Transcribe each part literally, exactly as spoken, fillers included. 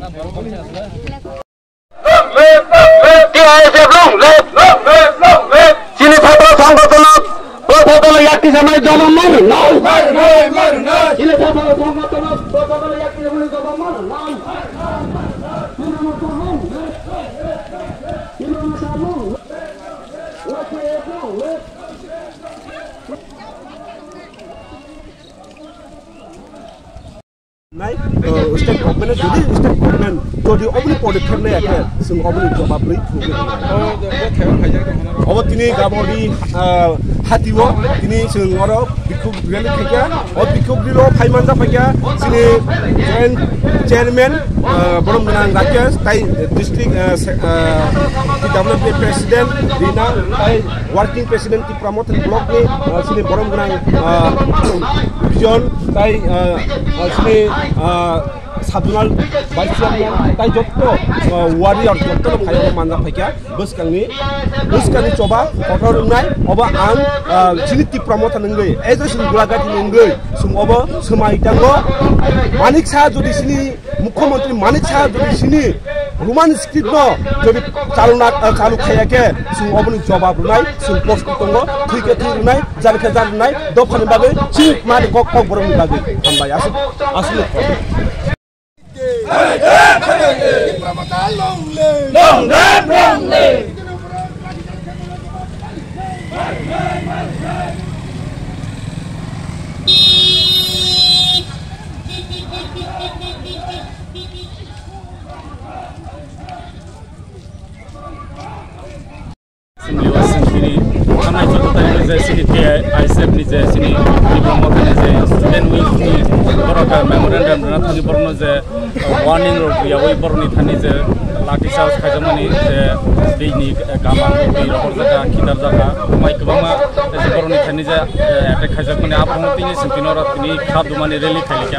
T I S F long live! Chini chhatra songgothon, o chhatra yakti samani jawab mano. Chini chhatra songgothon, o chhatra yakti samani jawab mano. Nai, uh, state government jodi state government jodi oboni podekkhep nai akhe, chwng oboni jawab rwi phunukgwi rwnai. Obo tini gaboni, uh, hatio tini chwng oro bikhuk rally khaikha. O bikhuk rally o phaimanjak phaikha chini joint chairman, uh, borom gwnang Rakesh, tai district, uh, se-, uh, P W P president Rina, tai working president Tipra Mothani block ni, uh, chini borom gwnang, uh, Bijon, tai, uh, uh, chini, uh, sub zonal vice chairman, tai jotto, uh, warrior jotto no phai manjak phaikha. Bwskangni, bwskangni choba kotor wngnai, obo ang, ah, chini Tipra Motha nungwi, as a chini Golaghat nungwi, chwng obo swmai tango. Manik Saha jodi chini Mukhyamantri Manik Saha jodi chini Roman script no jodi chaluna, ah, chalu khaiya khe, chwng oboni jobab rwnai, chwng post tongo, thwi khe thwi rwnai, jar khe jar rwnai, dophani bagwi, chini mani kok, kok borokni bagwi. Hambai, aswk, aswk. Tipra Motha long live! Long live, long live! Sini o sini sini, thanai chwng tani je sini T I S F ni je sini Tipra Motha ni je student wing ni borok memorandum rwna thangwi borokno je, uh, warning rok riyawi borokni thani je lathi charge khaijakmani je twi ni, uh, gama twi rohor jaka, khitar jaka, mai kwbangma je borokni thani je, uh, attack khaijakmani abo tini sini tini oro tini kha dumani rally khailika.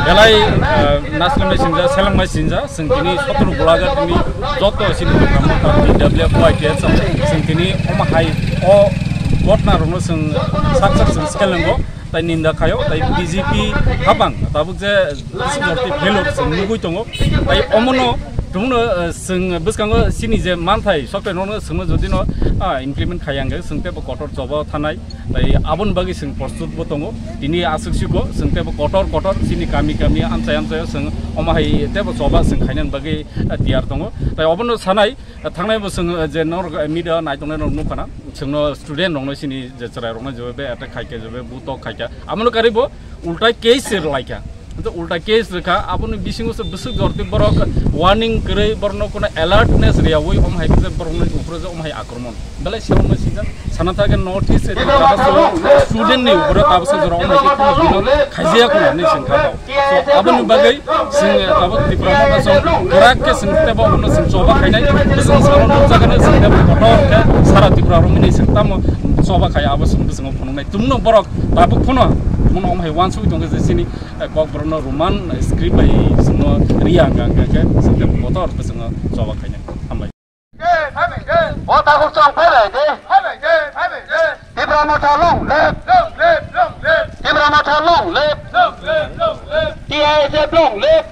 Belai, uh, naslangmai sinja, selengmai sinja. Chwng tini sotoro Golaghat tini joto chini Tipra Motha, T W F Y T S, chwng tini omo hai o ghotna rokno chwng sak sak chwng swkang nango, tai ninda khaio, tai B J P habang tabuk je bisi jorti phelok chwng nugui tongo, tai omono tongno, eh, chwng bwskango chini je manthai software rokno chwngno jodi no, ah, implement khaiya hwnkhe chwng teibo kotor choba thanai. Tai aboni bagwi chwng prostut bo tongo. Tini aswk siko chwng teibo kotor kotor chini kami kami amchai amchaio chwng omo hai teibo choba chwng khainani bagwi, eh, tiyar tongo. Tai obono sanai, eh, thangnai bo chwng, eh, je norok, eh, media naitongnai rok nukha na, chwngno student rokno chini je chwrai rokno je be attack khaikha je be butok khaikha. Abono karwi bo ultai case se rwlaikha. Hwnkhe ulta case rwkha, aboni bisingo se bwswk jorti borok warning kwrwi, borokno kono alertness riyawi, omo hai khe borokno uphuru je omo hai akromon. Belai se omo sijak sana thangkhe North East area tabaswk student ni uphuru tabaswk jora omo hai khe kono bino khaijaya kono hinwi singkha bo. So, aboni bagwi sing tabuk Tipra Motha song kwrak khe sing tebo abono sing choba khainai, bwswk salo nukjakgani sing tebo kotor khe sara Tipra romini sing tamo choba khai abo sing bwswk phunuknai. Tumno borok tabuk phano, tumno omo hai wansugwi tongkhe je chini Eh, Kokborokno Roman script bai chwngno riya hwnkha, hwnkha khe chwng tei kotor bwswkno choba khainai. Hambai. O takhuk chwng phaibai de. Tipra Motha long live. Tipra Motha long live. T I S F long live.